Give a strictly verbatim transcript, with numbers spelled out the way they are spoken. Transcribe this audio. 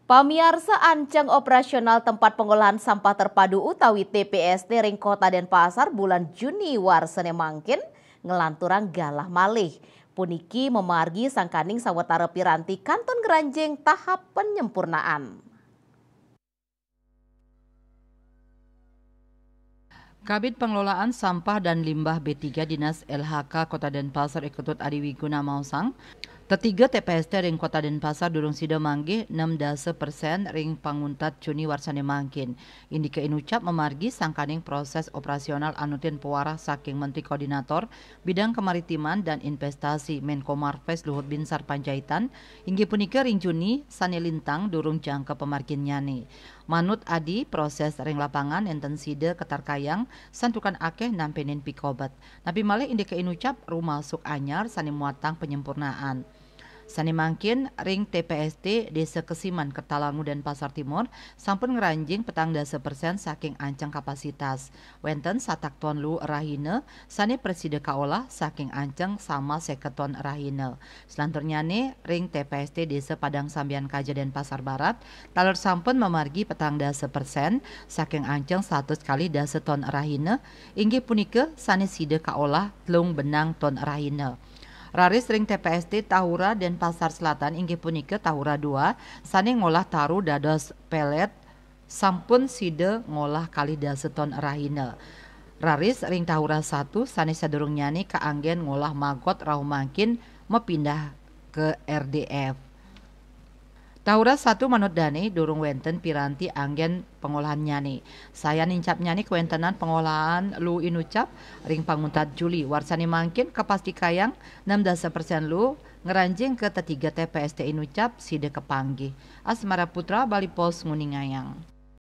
Pamiarsa, anceng operasional tempat pengolahan sampah terpadu utawi T P S T ring Kota Denpasar bulan Juni warsane mangkin nglanturang galah malih. Puniki mamargi sangkaning sawetara piranti kantun ngranjing tahap penyempurnaan. Kabid Pengelolaan Sampah dan Limbah B tiga Dinas L H K Kota Denpasar I Ketut Adi Wiguna maosang, tetiga T P S T ring Kota Denpasar durung sida manggih enam dasa persen ring panguntat Juni warsane mangkin. Indike inucap mamargi sangkaning proses operasional anutin pawarah saking Menteri Koordinator Bidang Kemaritiman dan Investasi Menko Marves Luhut Binsar Panjaitan, inggih punika ring Juni sane lintang durung jangka pamarginnyane. Manut Adi, proses ring lapangan nenten sida katarkayang santukan akeh nampenin pikobet. Napi malih indike inucap rumasuk anyar sane muatang penyempurnaan. Sane mangkin ring T P S T Desa Kesiman, Kertalangu Denpasar Timur sampun ngranjing petang dasa persen saking anceng kapasitas. Wenten satak ton luh rahina sane prasida kaolah saking anceng sama seket ton rahina. Selanturnyane ring T P S T Desa Padang Sambian Kaja Denpasar Barat, taler sampun mamargi petang dasa persen saking anceng satus kalih dasa ton rahina, inggih punika sane sida kaolah telung benang ton rahina. Raris ring T P S T Tahura Denpasar Selatan inggih punika Tahura dua sane ngolah taru dados pelet sampun sida ngolah kalih dasa ton rahina. Raris ring Tahura satu sane sadurungnyane kaanggen ngolah magot rauh mangkin mapindah ke R D F. Tahura satu manut dane durung wenten piranti anggen pengolahannyane. Sayan nincapnyane kawentenan pengolahan luh inucap ring panguntat Juli warsane mangkin kapastikayang enam dasa persen luh ngranjing ke tetiga T P S T inucap sida kapanggih. Asmara Putra, Bali Post, nguningayang.